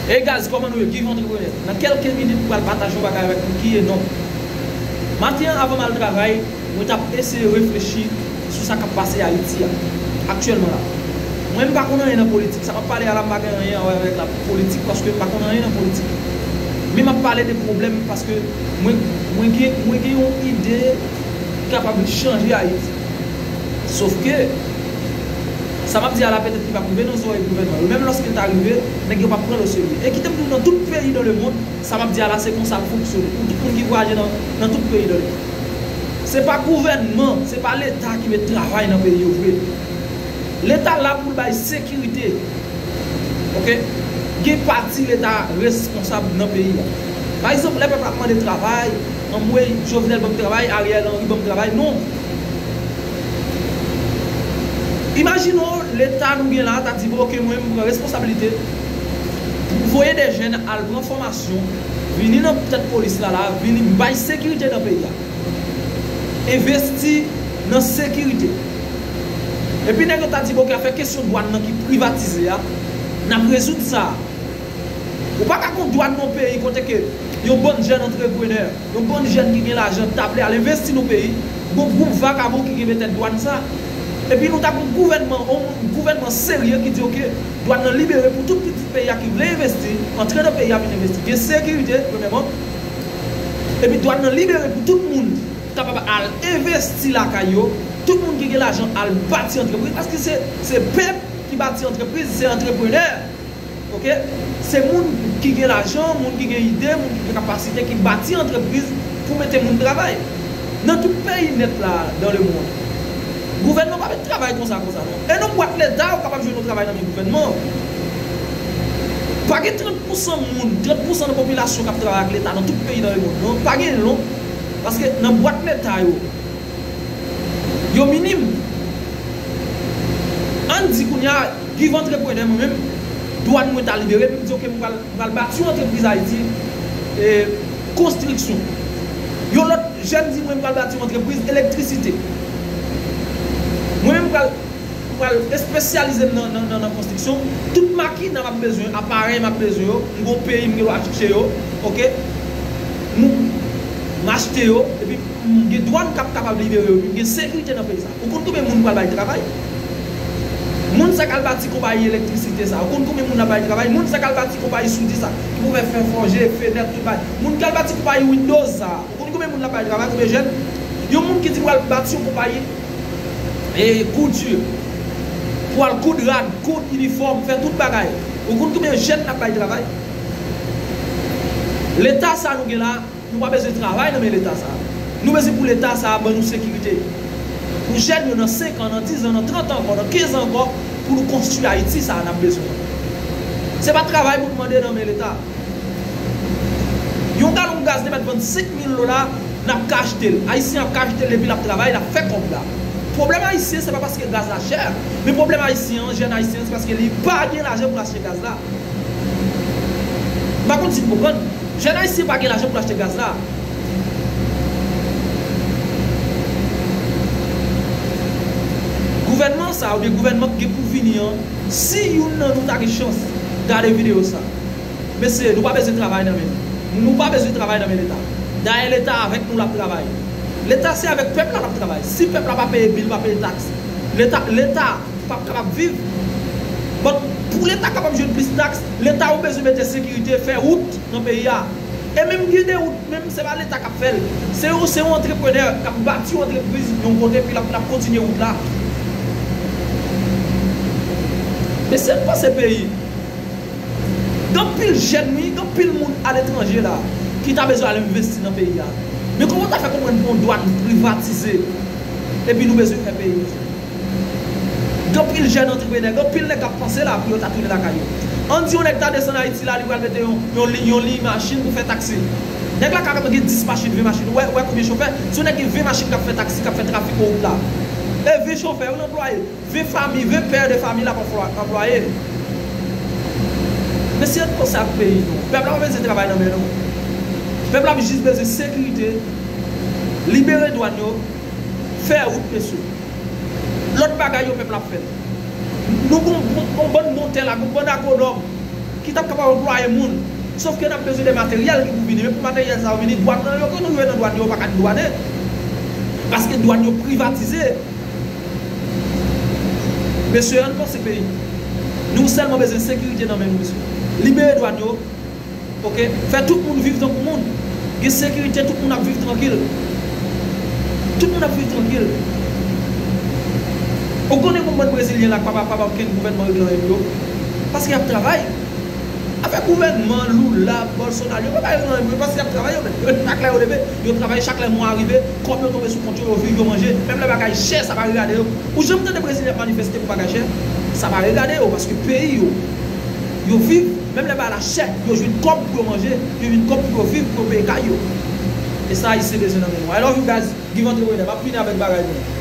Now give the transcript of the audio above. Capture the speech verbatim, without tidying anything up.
Hey guys, kòman nou ye? Give Entrepreneur. Nan kèlke minit, m pral pataje yon bagay avèk nou ki enorm. Maten an, avan m al travay, mwen t ap eseye reflechi sou sa k ap pase Ayiti a, aktyèlman la. Mwen, m pa konn anyen nan politik. Sa m ap pale a la, m pa gen anyen a wè avèk la politik, paske m pa konn anyen nan politik. Men m ap pale de pwoblèm, paske mwen, mwen gen, mwen gen yon ide ki kapab chanje Ayiti. Sof ke, sa m ap di a la, petèt li p ap rive nan zòrèy gouvènman yo. Menm lòske l ta rive, nèg yo p ap pran l oserye. E kite m di w, nan tout peyi dans le monde, sa m ap di a la, se konsa l fonksyone. Pou tout moun ki vwayaje nan, nan tout peyi dans le monde. Se pa gouvènman, se pa Leta ki met travay nan peyi yo vre. Leta la pou l bay sekirite. Oke? Gen pati Leta responsab nan peyi a. Pa egzanp, lè pèp la ap mande travay, anmwey, Jovenel ban m travay, Ariel Henry ban m travay, non. Imajine w, Leta nou gen la, ta di, bon, oke, mwen, m pran responsabilite pou voye de jèn al pran fòmasyon, vini nan tèt polis la, la, vini bay sekirite nan peyi a. Envesti nan sekirite. Epi nèg yo ta di, bon, oke, afè kesyon dwàn nan ki privatize a, n ap rezoud sa. Ou pa ka gon dwàn nan yon peyi kote ke yon bann jèn antreprenè, yon bann jèn ki gen lajan, t ap vle al envesti nan yon peyi, gon gwoup vakabon ki kenbe tèt dwàn sa. Epi nou ta gon gouvènman, yon gouvènman serye ki di, oke, dwàn nan libere pou tout pitit peyi a ki vle envesti, antre nan peyi a vin envesti. Gen sekirite, premyèman. Epi dwàn nan libere pou tout moun kapab al envesti lakay yo, tout moun ki gen lajan al bati antrepriz, paske se, se pèp ki bati antrepriz, se antreprenè. Oke? Se moun ki gen lajan, moun ki gen ide, moun ki gen kapasite ki bati antrepriz pou mete moun travay. Nan tout peyi nèt la, dans le monde, gouvènman pa met travay konsa, konsa, non. E nan bwat Leta, ou kapab jwenn yon travay nan men gouvènman. Pa gen trant pousan moun, trant pousan nan popilasyon k ap travay ak Leta nan tout peyi dans le monde, non. Pa gen, non. Paske nan bwat Leta yo, yo minim. Ann di kounye a, Give Entrepreneur, mwen menm, dwàn mwen ta libere, epi m di, oke, m pral, m pral bati yon antrepriz Ayiti, e, konstriksyon. Yon lòt jèn di mwen, m pral bati yon antrepriz elektrisite. Mwen menm, m pral, m pral espesyalize m nan, nan, nan, nan konstriksyon. Tout makina m ap bezwen, aparèy m ap bezwen yo, m gon peyi m gen dwa achte yo, oke? M, m achte yo, epi m gen dwàn k ap kapab libere yo, epi m gen sekirite nan peyi sa. Ou konn konbyen moun m pral bay travay? Moun sa k al bati konpayi elektrisite sa, ou konn konbyen moun l ap bay travay? Moun sa k al bati konpayi soudi sa, ki pou fè fè fòje, fenèt, tout bagay. Moun k al bati konpayi Windows sa, ou konn konbyen moun l ap bay travay, konbyen jèn? Yon moun ki di m pral bati yon konpayi, e, kouti, pou al koud rad, koud inifòm, fè tout bagay. Ou konn konbyen jèn l ap bay travay? Leta sa nou gen la, nou pa bezwen travay nan men Leta sa a. Nou bezwen pou Leta sa a ban nou sekirite. Pou jèn yo nan senk an, nan diz an, nan trant an ankò, nan kenz an ankò, pou nou konstwi Ayiti sa a n ap bezwen an. Se pa travay pou n mande nan men Leta. Yon galon gaz te mèt vann senk mil dola, n ap ka achte l. Ayisyen ap ka achte l epi l ap travay, l ap fè kòb la. Pwoblèm Ayisyen, se pa paske gaz la chè, men pwoblèm Ayisyen an, jèn Ayisyen an, se paske li pa gen lajan pou l achte gaz la. M pa konn si n konprann. Jèn Ayisyen pa gen lajan pou l achte gaz la. Gouvènman sa, oubyen gouvènman ki gen pou vini an, si youn nan nou ta gen chans gade videyo sa, mesye, nou pa bezwen travay nan men nou. Nou pa bezwen travay nan men Leta. Dayè, Leta avèk nou l ap travay. Leta se avèk pèp la l ap travay. Si pèp la pa peye bil, pa peye taks, Leta, Leta p ap kapab viv. Bon, pou Leta kapab jwenn plis taks, Leta ou bezwen mete sekirite, fè wout nan peyi a. E menm gen de wout, menm se pa Leta k ap fè l. Se yon, se yon antreprenè k ap bati yon antrepriz yon kote, epi l ap, l ap kontinye wout la. Mesye, n panse peyi. Gen anpil jèn, wi, gen anpil moun aletranje la ki ta bezwen al envesti nan peyi a. Men kòman w ta fè konprann pou yon dwàn privatize, epi nou bezwen fè peyi nou? Gen anpil jèn antreprenè, gen anpil nèg k ap panse la pou yo ta tounen lakay yo. Ann di yon nèg ta desann Ayiti la, li pral mete yon, yon liy, yon liy machin pou fè taksi. Nèg la ka gen dis machin, ven machin. Ou wè, ou wè konbyen chofè? Si yon nèg gen ven machin k ap fè taksi, k ap fè trafik nan wout la. E ven chofè, wi, l anplwaye. Ven fanmi, ven pè de fanmi l ap anplwa-, anplwaye. Mesye, n panse ak peyi nou. Pèp la pa bezwen travay nan men nou. Pèp la jis bezwen sekirite, libere dwàn yo, fè wout, mesye. Lòt bagay yo, pèp la ap fè l. Nou gon, gon, gon bann montè la, gon bann agwonòm. ki t ap kapab anplwaye moun. Sof ke n ap bezwen de materyèl ki pou vini. Men pou materyèl sa yo vini, dwàn nan yo, ke nou rive nan dwàn yo, yo pa ka ni dwanen. Paske dwàn yo privatize. Mesye, ann panse peyi. Nou sèlman bezwen sekirite nan men nou, mesye. Libere dwàn yo. Oke? Fè tout moun viv tankou moun. Gen sekirite, tout moun ap viv trankil. Tout moun ap viv trankil. Ou konnen moun bann Brezilyen la k pa, pa, pa, pa okenn gouvènman regle anyen pou yo? Paske y ap travay. Afè gouvènman, Lula, Bolsonaro, yo pa ka regle anyen pou yo paske y ap travay yo menm. Yo chak lè yo leve, yo travay, chak lè mwa a rive, kòb yo tonbe sou kont yo, yo viv, yo manje. Menm lè bagay chè, sa pa regade yo. Ou janm tande Brezilyen ap manifeste pou bagay chè? Sa pa regade yo, paske peyi yo, yo viv, menm lè bagay la chè, yo jwenn kòb pou yo manje, yo jwenn kòb pou yo viv, pou yo peye kay yo. E sa Ayisyen bezwen nan men nou. I love you guys, Give Entrepreneur, m ap vini avèk bagay nou.